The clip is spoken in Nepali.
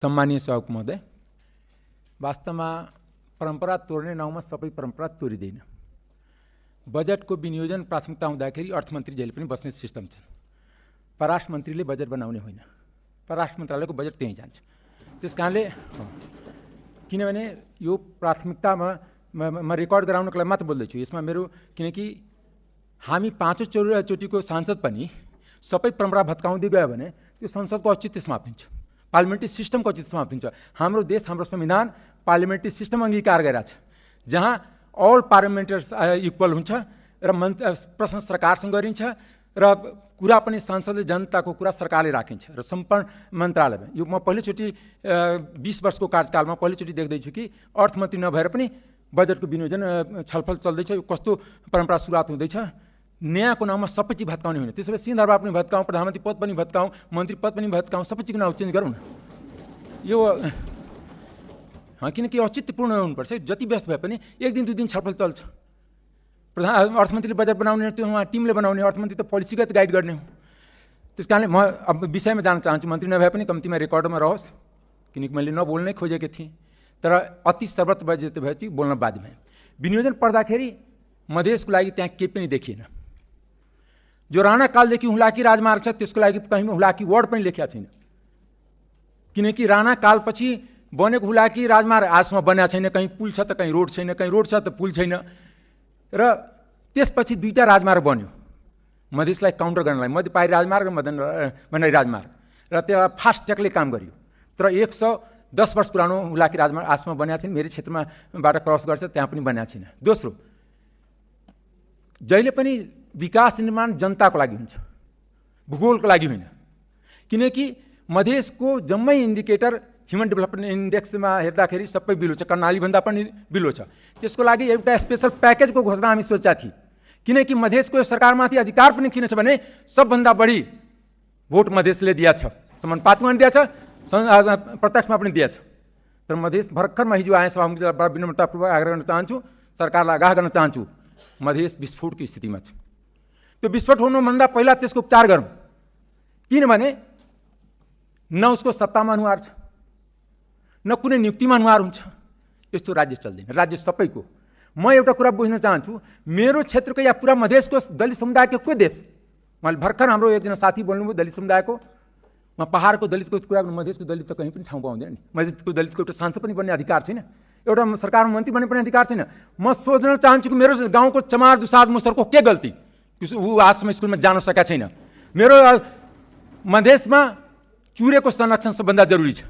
सम्मानीय सहयोग महोदय, वास्तवमा परम्परा तोड्ने नाउँमा सबै परम्परा तोडिँदैन। बजेटको विनियोजन प्राथमिकता हुँदाखेरि अर्थमन्त्री जहिले पनि बस्ने सिस्टम छ। परराष्ट्र मन्त्रीले बजेट बनाउने होइन, परराष्ट्र मन्त्रालयको बजेट त्यहीँ जान्छ। त्यसकारणले किनभने यो प्राथमिकतामा म रेकर्ड गराउनको लागि मात्र बोल्दैछु यसमा मेरो, किनकि हामी पाँचौँचोटिको सांसद पनि सबै परम्परा भत्काउँदै गयो भने त्यो संसदको औचित्य समाप्त हुन्छ, पार्लिमेन्ट्री सिस्टमको औचित्य समाप्त हुन्छ। हाम्रो देश, हाम्रो संविधान पार्लिमेन्ट्री सिस्टम अङ्गीकार गरेको छ, जहाँ अल पार्लिमेन्टर्स इक्वल हुन्छ र प्रश्न सरकारसँग गरिन्छ र कुरा पनि संसदले जनताको कुरा सरकारले राखिन्छ र सम्पूर्ण मन्त्रालयमा। यो म पहिलोचोटि 20 वर्षको कार्यकालमा पहिलोचोटि देख्दैछु कि अर्थमन्त्री नभएर पनि बजेटको विनियोजन छलफल चल्दैछ। यो कस्तो परम्परा सुरुवात हुँदैछ। न्यायको नाउँमा सबै चिज भत्काउने होइन, त्यसो भए सिंहदरबार पनि भत्काउँ, प्रधानमन्त्री पद पनि भत्काउँ, मन्त्री पद पनि भत्काउँ, सबै चिजको नाउँ चेन्ज गरौँ न। यो किनकि औचित्यपूर्ण हुनुपर्छ। जति व्यस्त भए पनि एक दिन दुई दिन छलफल चल्छ। अर्थमन्त्रीले बजेट बनाउने, त्यो उहाँ टिमले बनाउने, अर्थमन्त्री त पोलिसीगत गाइड गर्ने हो। त्यस कारणले म अब विषयमा जान चाहन्छु, मन्त्री नभए पनि कम्तीमा रेकर्डमा रहोस्, किनकि मैले नबोल्नै खोजेको थिएँ, तर अति सर्वत्र बजेट भएपछि बोल्न बाध्य भएँ। विनियोजन पढ्दाखेरि मधेसको लागि त्यहाँ केही पनि देखिएन। जो राणा कालदेखि हुलाकी राजमार्ग छ त्यसको लागि कहीँ हुलाकी वर्ड पनि लेखिया छैन, किनकि राणा कालपछि बनेको हुलाकी राजमार्ग आजसम्म बनेको छैन। कहीँ पुल छ त कहीँ रोड छैन, कहीँ रोड छ त पुल छैन। र त्यसपछि दुईवटा राजमार्ग बन्यो मधेसलाई काउन्टर गर्नलाई, मध्यपारी राजमार्ग र मदनराई राजमार्ग, र त्यो फास्ट ट्र्याकले काम गरियो। तर 110 वर्ष पुरानो हुलाकी राजमार्ग आजसम्म बनेको छैन। मेरो क्षेत्रमा बाट क्रस गर्छ त्यहाँ पनि बनेको छैन। दोस्रो, जहिले पनि विकास निर्माण जनताको लागि हुन्छ, भूगोलको लागि होइन। किनकि मधेसको जम्मै इन्डिकेटर ह्युमन डेभलपमेन्ट इन्डेक्समा हेर्दाखेरि सबै बिलो छ, कर्णालीभन्दा पनि बिलो छ। त्यसको लागि एउटा स्पेसल प्याकेजको घोषणा हामी सोचेका थियौँ, किनकि मधेसको सरकारमाथि अधिकार पनि किन छ भने सबभन्दा बढी भोट मधेसले दिएको छ, समानुपातमा पनि दिएको छ, प्रत्यक्षमा पनि दिएको छ। तर मधेस भर्खरमा हिजो आए सभामुखबाट विनम्रतापूर्वक आग्रह गर्न चाहन्छु, सरकारलाई आगाह गर्न चाहन्छु, मधेस विस्फोटको स्थितिमा छ। त्यो विस्फोट हुनुभन्दा पहिला त्यसको उपचार गरौँ, किनभने न उसको सत्तामा अनुहार छ, न कुनै नियुक्तिमा अनुहार हुन्छ। यस्तो राज्य चल्दैन, राज्य सबैको। म एउटा कुरा बुझ्न चाहन्छु, मेरो क्षेत्रको या पुरा मधेसको दलित समुदायको कोही देश, मैले भर्खर हाम्रो एकजना साथी बोल्नुभयो दलित समुदायको, म पहाडको दलितको कुरा गर्नु, मधेसको दलित त कहीँ पनि ठाउँ पाउँदैन नि। मधेसको दलितको एउटा सांसद पनि बन्ने अधिकार छैन, एउटा सरकारमा मन्त्री बन्ने पनि अधिकार छैन। म सोध्न चाहन्छु कि मेरो गाउँको चमार दुसाद मुसरको के गल्ती, ऊ आजसम्म स्कुलमा जान सकेका छैन। मेरो मधेसमा चुरेको संरक्षण सबभन्दा जरुरी छ।